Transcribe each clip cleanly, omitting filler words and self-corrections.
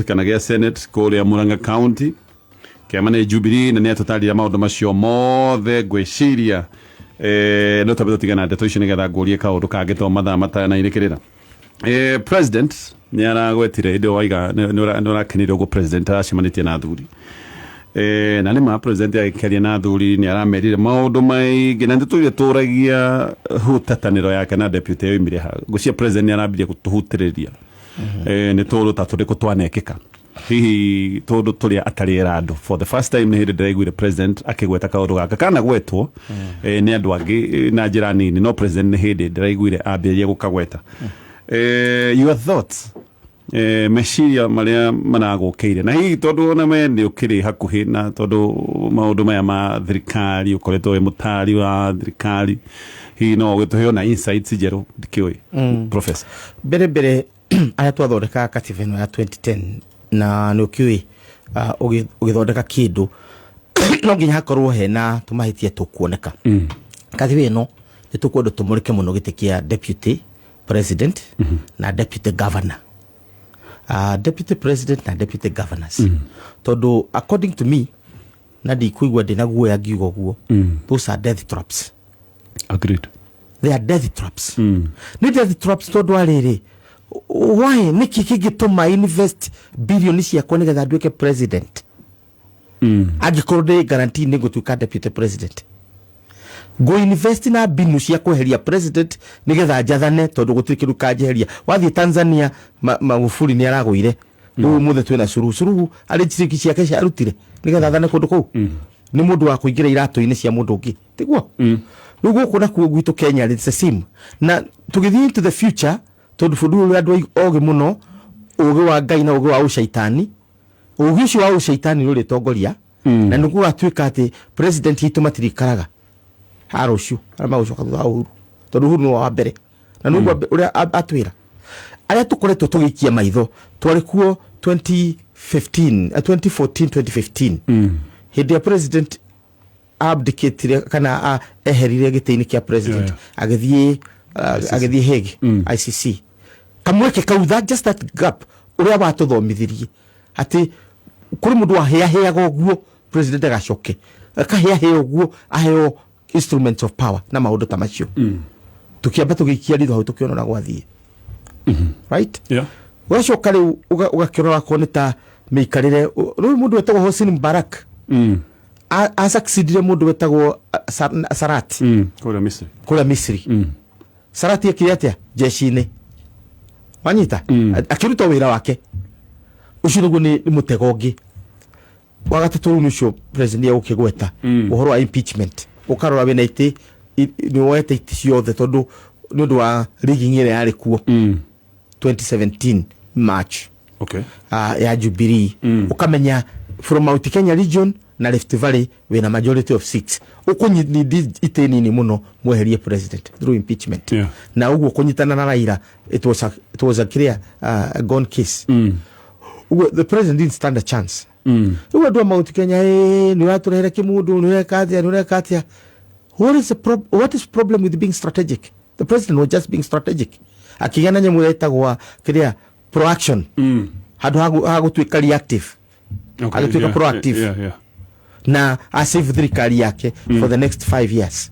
Kana gĩa Senate kũrĩa Murang'a County, kĩama nĩ Jubilee, na nĩ atũtarĩria maũndũ macio mothe. Ngwĩciria no twambe tũtigana ndeto icio nĩgetha ngũrie kaũndũ kangĩ to mathaa matanainĩkĩrĩra. President nĩ aragwetire hĩndĩ ĩyo waiga nĩ ũrakenire ũguo president aracemanĩtie na athuri. Na nĩ ma president agĩkĩaria na athuri nĩ aramerire maũndũ maingĩ, na nĩtũire tũragia hutatanĩro yake na deputy yoimire ha. Ngwĩciria president nĩ arambirie gũtũhutĩrĩria nĩ tũũndũ ta tũrĩkũ twanekĩka, hihi tũndũ tũrĩa atarĩ era andũ. For the first time nĩ hĩndĩ ndĩraiguire president akĩgweta kaũndũ gaka kana gwetwo nĩ andũ angĩ na njĩra nini, no president nĩ hĩndĩ ndĩraiguire ambĩrĩria gũkagweta. Your thoughts, meciria marĩa maragũkĩire, na hihi tondũ ona we nĩ ũkĩrĩ hakuhĩ na tondũ maũndũ maya ma thirikari, ũkoretwo wĩ mũtari wa thirikari, hihi no ũgĩtũhe ona insights njerũ, ndikĩũĩ, professor? Mbere mbere arĩa twathondekaga katiba ĩno ya 2010, na nĩ ũkĩũĩ ũgĩthondeka kĩndũ no nginya hakorwo hena tũmahĩtia tũkuoneka. Katiba ĩno nĩ tũkwenda tũmũrĩke mũno gĩtĩ kĩa deputy president na deputy governor, deputy president na deputy governors, tondũ according to me, na ndikũigua ndĩna guoya ngiuga ũguo, those are death traps. Agreed. They are death traps. Nĩ death traps tondũ arĩrĩ, why, nĩkĩ kĩngĩtũma invest bilioni ciakwa nĩgetha nduĩke president angĩkorwo ndĩ guarantee nĩ ngũtuĩka deputy president? Ngũ invest na mbinu cia kweheria president nĩgetha njathane, tondũ gũtirĩ kĩndũ kanjeheria. Wathiĩ Tanzania, Magufuli nĩ aragũire, rĩu ũmũthĩ twĩna Suluhu. Suluhu arĩ ciringi ciake ciarutire nĩgetha athane kũndũ kũu. Nĩ mũndũ wa kũingĩra iratũ-inĩ cia mũndũ ũngĩ, tiguo? Rĩu gũkũ nakuo gwitũ Kenya, it's the same, na tũgĩthiĩ into the future, tondũ bũrũri ũyũ ũrĩ andũ ogĩ mũno, ũgĩ wa Ngai na ũgĩ wa ũcaitani. Ũgĩ ũcio wa ũcaitani nĩ ũrĩtongoria, na nĩ gũgatuĩka atĩ president itũ matirikaraga ha rũciũ arĩa magũcoka thutha wa Uhuru, tondũ Uhuru nĩwe wa mbere na nĩguo ũrĩa atwĩra arĩa tũkoretwo tũgĩikia maitho twarĩ kuo 2015, 2014, 2015, hĩndĩ ya president abdicatire kana eherire gĩtĩ-inĩ kĩa president, agĩthiĩ agĩthiĩ Hague, ICC. Kamweke kau, that just that gap ũrĩa watũthomithirie atĩ kũrĩ mũndũ wahĩahĩaga ũguo president agacoke akahĩahĩa ũguo aheo instruments of power na maũndũ ta macio. Tũkĩamba tũgĩikia ritho hau, tũkĩona ũrĩa gwathiĩ, right? Yeah. Ũgacoka rĩu ũgakĩrora korwo nĩ ta mĩikarĩre. Rĩu mũndũ wetagwo Hosni Mubarak asucceedire mũndũ wetagwo Sarat. Kũrĩa Misri. Kũrĩa Misri. Sarat ekire atĩa jeshi-inĩ? Wanyita akĩruta wĩra wake ũcio nĩguo nĩ mũtego ũngĩ wa gatatũ. Rĩu nĩ ũcio president egũkĩgweta ũhoro wa impeachment. Ũkarora wĩna itĩ nĩ woete itĩ ciothe tondũ nĩ ũndũ wa rigging ĩrĩa yarĩ kuo 2017 March ya Jubilee. Ukamenya from Mount Kenya region na Rift Valley wĩna majority of six, ũkũnyindi itĩ nini mũno mweherie president through impeachment. Na ũguo kũnyitana na Raila, it was a clear gone case. Ũguo the president didn't stand a chance. Rĩu andũ a Mount Kenya, nĩ ũratũrehere kĩmũndũ, nĩ ũreka atĩa, nĩ ũreka atĩa? What is problem with being strategic? The president was just being strategic, akĩgĩa na nyamũ ĩrĩa ĩtagwo kĩrĩa proaction handũ ha gũtuĩka reactive. Agĩtuĩka proactive. Na asave thirikari yake for the next 5 years.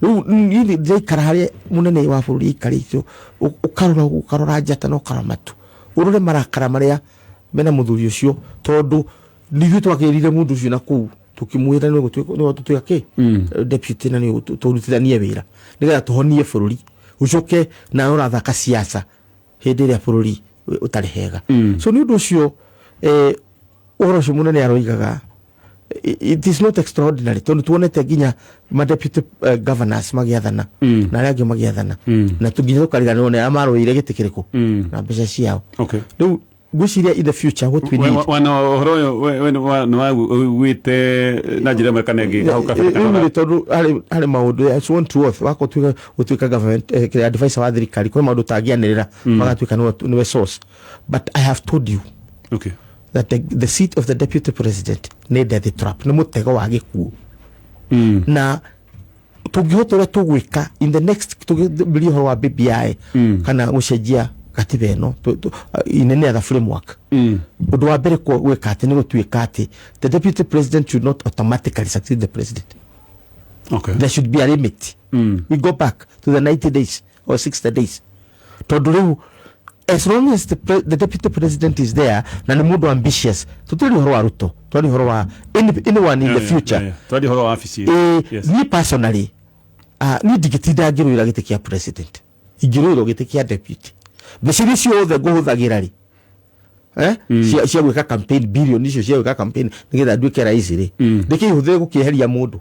Rĩu niĩ ndĩraikara harĩa mũnene wa bũrũri aikarĩte, ũkarora ũguo, ũkarora njata na ũkarora matu, ũrore marakara marĩa mena mũthuri ũcio, tondũ nithuĩ twakĩrire mũndũ ũcio na kũu tũkĩmwĩra nĩ gũtuĩka kĩ deputy na nĩ tũrutithanie wĩra nĩgetha tũhonie bũrũri. Ũcoke nawe ũrathaka siasa hĩndĩ ĩrĩa bũrũri ũtarĩ hega. So nĩ ũndũ ũcio ũhoro ũcio mũnene aroigaga, it is not extraordinary, tondũ tuonete nginya ma deputy governors magĩathana na arĩa angĩ magĩathana, na nginya tũkariganĩrwo nĩ arĩa marũĩire gĩtĩ kĩrĩkũ na mbeca ciao. Rĩu ngwĩciria in the future what we need Wana ũhoro ũyũ we nĩ wauĩte na njĩra ĩmwe kana ĩngĩ hau kabere. Rĩu nĩ tondũ harĩ maũndũ, it's one to oath wako gũtuĩka government kĩrĩa advisor wa thirikari, kwĩ maũndũ ũtangĩanĩrĩra magatuĩka nĩwe source, but I have told you that the seat of the deputy president nĩ death trap, nĩ mũtego wa gĩkuũ. Na tũngĩhota ũrĩa tũgwĩka in the next, tũgĩambĩrĩria ũhoro wa BBI kana gũcenjia Katiba ĩno in any other framework, ũndũ wa mbere gwĩka atĩ nĩ gũtuĩka atĩ the deputy president should not automatically succeed the president. There should be a limit. We go back to the 90 days or 60 days, tondũ rĩu as long as the deputy president is there na nĩ mũndũ ambitious, tũtĩri ũhoro wa Ruto, twari ũhoro wa anyone in the future. Twari ũhoro wa wabici. Yes. Niĩ personally, niĩ ndingĩtinda ngĩrũĩra gĩtĩ kĩa president, ingĩrũĩrwo gĩtĩ kĩa deputy. Mbeca iria ciothe ngũhũthagĩra rĩ, cia gwĩka campaign, billion icio cia gwĩka campaign nĩgetha nduĩke rais rĩ, ndĩkĩihũthĩre gũkĩeheria mũndũ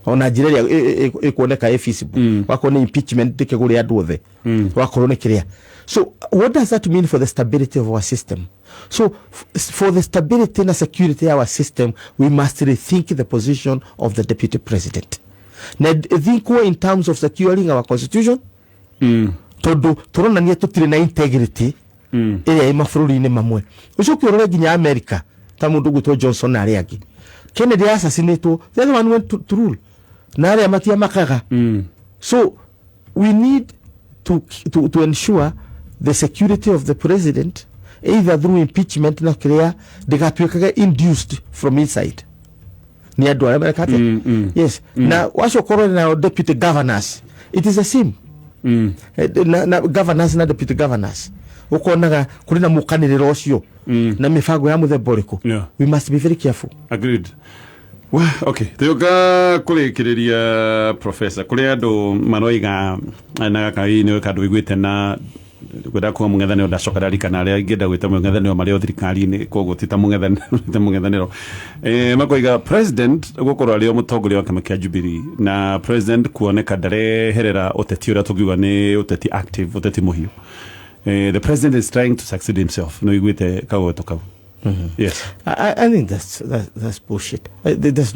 ona njĩra ĩrĩa ĩkuoneka ĩ feasible, wakorwo nĩ impeachment, ndĩkĩgũre andũ othe, wakorwo nĩ kĩrĩa. So what does that mean for the stability of our system? So for the stability na security of our system, we must rethink the position of the deputy president na think in terms of securing our constitution, tondũ tũronania tũtirĩ na integrity ĩrĩa ĩ mabũrũri-inĩ mamwe. Ũcoke ũrore nginya America, ta mũndũ ũgwĩtwo Johnson na arĩa angĩ. Kennedy assassinatwo, the other one went to rule na arĩa matiamakaga. So we need to ensure the security of the president either through impeachment na kĩrĩa ndĩgatuĩkage induced from inside nĩ andũ arĩa mareka atĩa. Yes, na wacoka ũrore nao deputy governors, it is the same. Na governors na deputy governors, ũkonaga kũrĩ na mũkanĩrĩro ũcio na mĩbango ya mũthemba ũrĩkũ. We must be very careful. Agreed. Well, okay, tuoka kũrĩkĩrĩria, professor, kũrĩ andũ maroiga na gaka nĩ kandũ wĩiguĩte na kwenda kuga mũng'ethanĩro, ndacoka ndarikana arĩa ingĩenda gwĩta mũng'ethanĩro marĩ o thirikari-inĩ, koguo ti ta mũng'ethanĩro, ta mũng'ethanĩro, makoiga president gũkorwo arĩ o mũtongoria wa kĩama kĩa Jubilee na president kuoneka ndareherera ũteti ũrĩa tũngiuga nĩ ũteti active, ũteti mũhiũ, the president is trying to succeed himself. Nĩ wĩiguĩte kagweto kau? Yes. I think that's bullshit. That's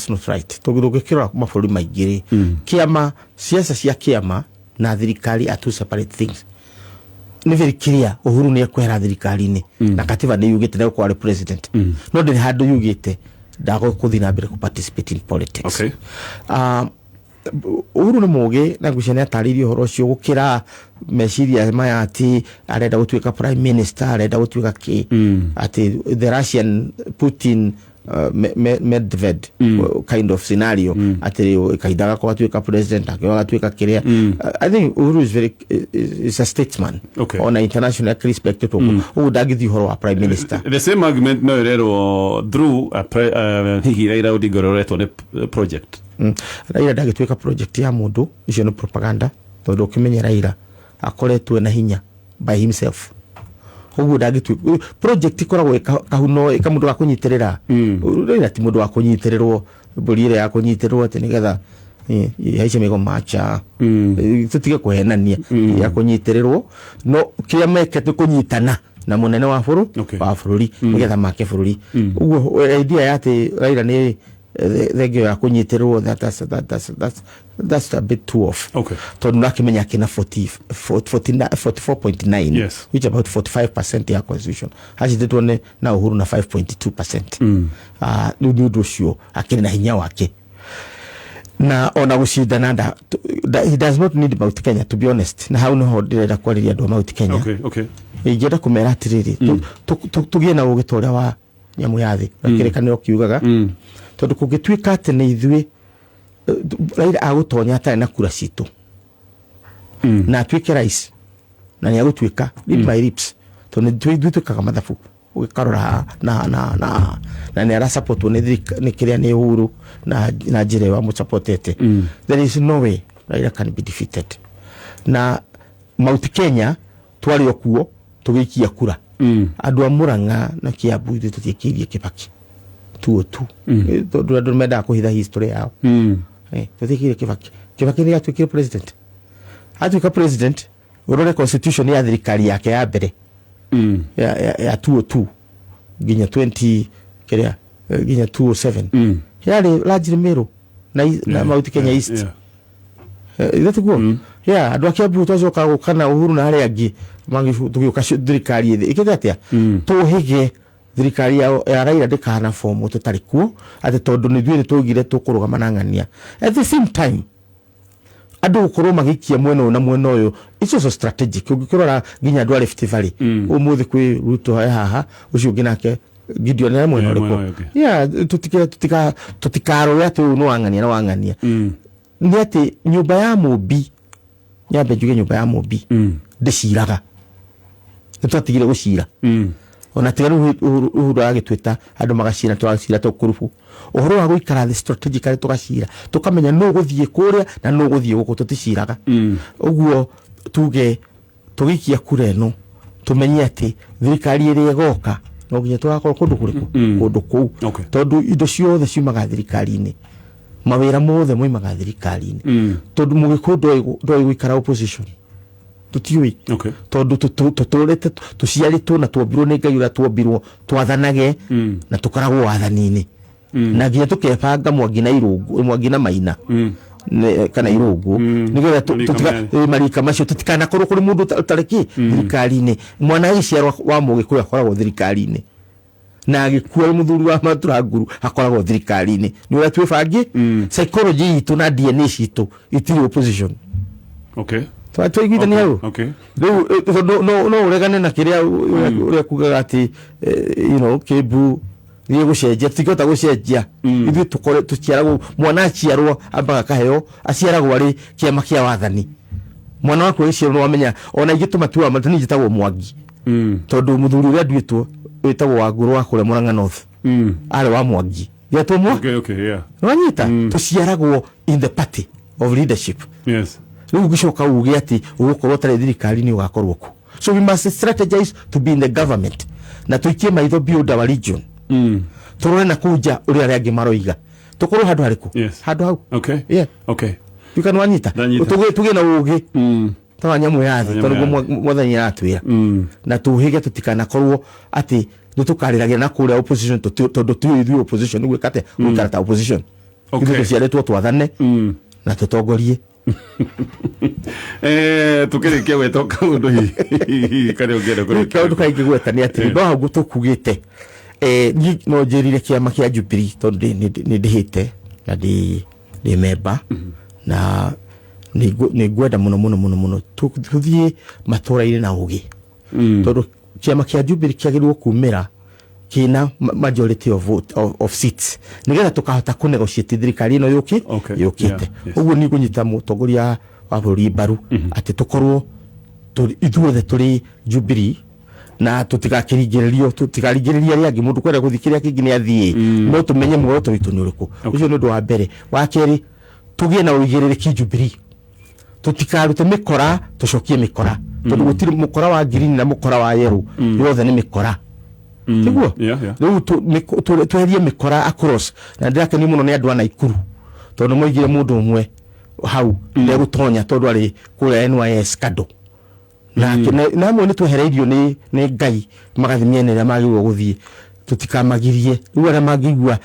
not right. Tũngĩkĩrora mabũrũri maingĩ rĩ, kĩama, siasa cia kĩama na thirikari are two separate things. Nĩ very clear Uhuru nĩ ekwehera thirikari-inĩ na katiba nĩ yugĩte nĩ egũkorwo arĩ president, no ndĩrĩ handũ yugĩte ndagũthiĩ na mbere kũ participate in politics. Uhuru nĩ mũgĩ na ngwĩciria nĩ atarĩirie ũhoro ũcio gũkĩra meciria maya atĩ arenda gũtuĩka prime minister, arenda gũtuĩka kĩ, atĩ the Russian Putin, Medved kind of scenario, atĩ kahinda gakwa gatuĩka president, akĩo gatuĩka kĩrĩa. I think Uhuru is very is a statesman. Ona international respect ũguo ndangĩthiĩ ũhoro wa prime minister. The same argument no ĩrerwo through hihi Raila Odinga ũrĩa ũretwo nĩ project. Raila ndagĩtuĩka project ya mũndũ, icio nĩ propaganda, tondũ ũkĩmenya Raila akoretwo na hinya by himself, ũguo ndangĩtuĩka project. Ĩkoragwo ĩ kahuno, ĩ kamũndũ ga kũnyitĩrĩra. Raila ti mũndũ wa kũnyitĩrĩrwo, mbũri ĩrĩa ya kũnyitĩrĩrwo atĩ nĩgetha ihaice mĩgomacha. Tũtige kũhenania ya kũnyitĩrĩrwo, no kĩrĩa meke nĩ kũnyitana na mũnene wa bũrũ wa bũrũri nĩgetha make bũrũri. Ũguo idea ya atĩ Raila nĩ thengio ya kũnyitĩrĩrwo, that's a bit too off, tondũ nakĩmenya akĩna 40 49 44.9, which about 45% ya constitution, hacindĩtwo nĩ na Uhuru na 5.2%. Rĩu nĩ ũndũ ũcio akĩrĩ na hinya wake na ona gũcindana he does not need Mount Kenya, to be honest. Na hau niho ndĩrenda kwarĩria andũ a Mount Kenya. Ingĩenda kũmera atĩrĩrĩ, tũgĩe na ũgĩ ta ũrĩa wa nyamũ ya thĩ na kĩrĩkanĩro kiugaga, tondũ kũngĩtuĩka atĩ nĩ ithuĩ, Raila agũtonya atarĩ na kura citũ na atuĩke rais, na nĩ agũtuĩka, read my lips, tondũ nĩ ithuĩ twĩkaga mathabu ũgĩkarora haha na nĩ arasupportwo nĩ kĩrĩa, nĩ Uhuru na njĩra ĩyo amũsupportete. There is no way Raila can be defeated. Na Mount Kenya twarĩ o kuo tũgĩikia kura, andũ a Murang'a na Kiambu, ithuĩ tũtiĩkĩirie Kibaki tuo tu, tondũ andũ mendaga kũhitha history yao. Tũtiĩkĩire Kibaki. Kibaki nĩ atuĩkire president, atuĩka president, ũrore constitution ya thirikari yake ya mbere ya 202 nginya 20 kĩrĩa, nginya 207, yarĩ largely Meru na Mount Kenya East. Ithe tiguo yeah, andũ a Kiambu twacoka gũka na Uhuru na arĩa angĩ tũgĩũka thirikari ĩthĩ ĩkĩte atĩa, tũhĩge thirikari ya Raila ndĩkana fomu tũtarĩ kuo, atĩ tondũ nĩ ithuĩ nĩ twaugire tũkũrũgama na ng'ania. At the same time, Andũ gũkorwo magĩikia mwena ũyũ na mwena ũyũ, it's also strategic. Ũngĩkĩrora nginya andũ a Rift Valley ũmũthĩ, kwĩ Ruto e haha, ũcio ũngĩ nake Gideon e mwena mwena ũrĩkũ? Ũyũ ũngĩ. Yeah, tũtikarore atĩ ũyũ nĩ wang'ania na wang'ania. Nĩ atĩ nyũmba ya mũmbi, nyambe njuge nyũmba ya mũmbi ndĩciraga, nĩ twatigire gũcira. Ona tiga rĩu Uhuru agĩtwĩta andũ magacira, tũgacira tũkurubu ũhoro wa gũikara thĩ strategically, tũgacira tũkamenya nũ gũthiĩ kũrĩa na nũ gũthiĩ gũkũ. Tũticiraga ũguo. Tuge tũgĩikia kura ĩno, tũmenye atĩ thirikari ĩrĩa ĩgoka no nginya tũgakorwo kũndũ kũrĩkũ, kũndũ kũu. Tondũ indo ciothe ciumaga thirikari-inĩ, mawĩra mothe moimaga thirikari-inĩ, tondũ mũgĩkũyũ ndoĩ gũikara opposition, tũtiũĩ. Tondũ tũtũrĩte tũciarĩtwo na tuombirwo nĩ Ngai ũrĩa tuombirwo twathanage na tũkoragwo wathani-inĩ, na nginya tũkebanga Mwangi na Irũngũ, Mwangi na Maina kana Irũngũ, nĩgetha Marika merĩ. Marika macio tũtikanakorwo kũrĩ mũndũ ũtarĩ kĩ thirikari-inĩ. Mwana agĩciarwo wa mũgĩkũyũ akoragwo thirikari-inĩ, na agĩkua wĩ mũthuri wa maturanguru akoragwo thirikari-inĩ. Nĩ ũrĩa twĩbangi psychology itũ na DNA citũ itirĩ opposition. Twaiguithania hau. Rĩu tondũ no ũregane na kĩrĩa ũrĩa kugaga atĩ kĩmbu gĩ gũcenjia, tũtingĩhota gũcenjia. Ithuĩ tũkore tũciaragwo, mwana aciarwo ambaga akaheo, aciaragwo arĩ kĩama kĩa wathani. Mwana waku agĩciarwo nĩ wamenya, ona ingĩ tũmatuaga niĩ njĩtagwo Mwangi tondũ mũthuri ũrĩa nduĩtwo wĩtagwo Wangũrũ wa kũrĩa Mũrang'a North arĩ wa Mwangi getwo mwa. Nĩwanyita, tũciaragwo in the party of leadership. Rĩu ũngĩcoka uge atĩ ũgũkorwo ũtarĩ thirikari-inĩ, ũgakorwo ku? So we must strategize to be in the government na tũikie maitho beyond our region, tũrore na kũu nja ũrĩa arĩa angĩ maroiga, tũkorwo handũ harĩkũ. Handũ hau. Yeah. You can wanyita. Ndanyita. Tũgĩe na ũgĩ ta wa nyamũ ya thĩ. Nyamũ tondũ ya nĩguo mwathani aratwĩra na tũhĩge tũtikanakorwo atĩ nĩ tũkarĩragĩra na kũrĩa opposition, tondũ tiũĩ ithuĩ opposition nĩ gwĩka atĩa, gũikara ta opposition. Ithuĩ tũciarĩtwo twathane na tũtongorie. Tukĩrĩkia gwĩta kaũndũ hihi karĩa ũngĩenda kũrĩkia. Kaũndũ kaingĩ gweta nĩ atĩ no hau tũkugĩte, niĩ no njĩrire kĩama kĩa Jubilee tondũ nĩ ndĩhĩte na ndĩ memba, na nĩ ngwenda mũno mũno mũno mũno tũthiĩ matũra-inĩ na ũgĩ, tondũ kĩama kĩa Jubilee kĩagĩrĩirwo kumĩra kĩna majority of, vote, of seats, nĩgetha tũkahota kũ negotiate thirikari ĩno yũki yũkĩte. Ũguo nĩ ngũnyita mũtongoria wa bũrũri mbaru atĩ tũkorwo ithuothe tũrĩ Jubilee na tũtigakĩringĩrĩrio, tũtikaringĩrĩria arĩa angĩ. Mũndũ kwenda gũthiĩ kĩrĩa kĩngĩ nĩ athiĩ, no tũmenye muoroto witũ nĩ ũrĩkũ. Ũcio nĩ ũndũ wa mbere. Wa kerĩ, tũgĩe na ũigĩrĩrĩki Jubilee, tũtikarute mĩkora, tũcokie mĩkora, tondũ gũtirĩ mũkora wa green na mũkora wa yellow, yothe nĩ mĩkora, tiguo? Yeah. Rĩu tweherie mĩkora across, na ndĩrakenio mũno nĩ andũ a Naikuru tondũ moigire mũndũ ũmwe hau ndegũtonya tondũ arĩ kũrĩa NYS kado na amwe nĩ twehereirio nĩ Ngai magathiĩ mĩena ĩrĩa magĩrĩirwo gũthiĩ. Tũtikamagirie. Rĩu arĩa mangĩigua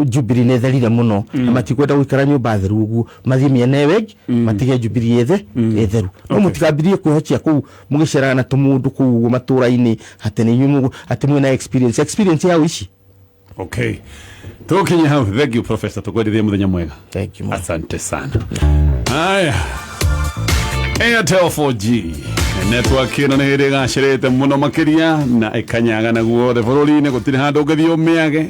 Jubilee nĩ therire mũno na matikwenda gũikara nyũmba theru ũguo, mathiĩ mĩena ĩyo ĩngĩ, matige Jubilee ĩthe ĩtheru. No mũtikambirie kwĩhocia kũu mũgĩceraga na tũmũndũ kũu ũguo matũra-inĩ atĩ nĩ inyuĩ atĩ mwĩna experience, experience ya ũici. Okay, tukinye hau. Thank you, professor, tukwendithie muthenya mwega. Thank you mũno. Asante sana. Haya, Airtel 4G network ĩno nĩ ĩrĩ ĩgacĩrĩte mũno makĩria na ĩkanyaga na guothe bũrũri-inĩ, gũtirĩ handũ ũngĩthiĩ ũmĩage.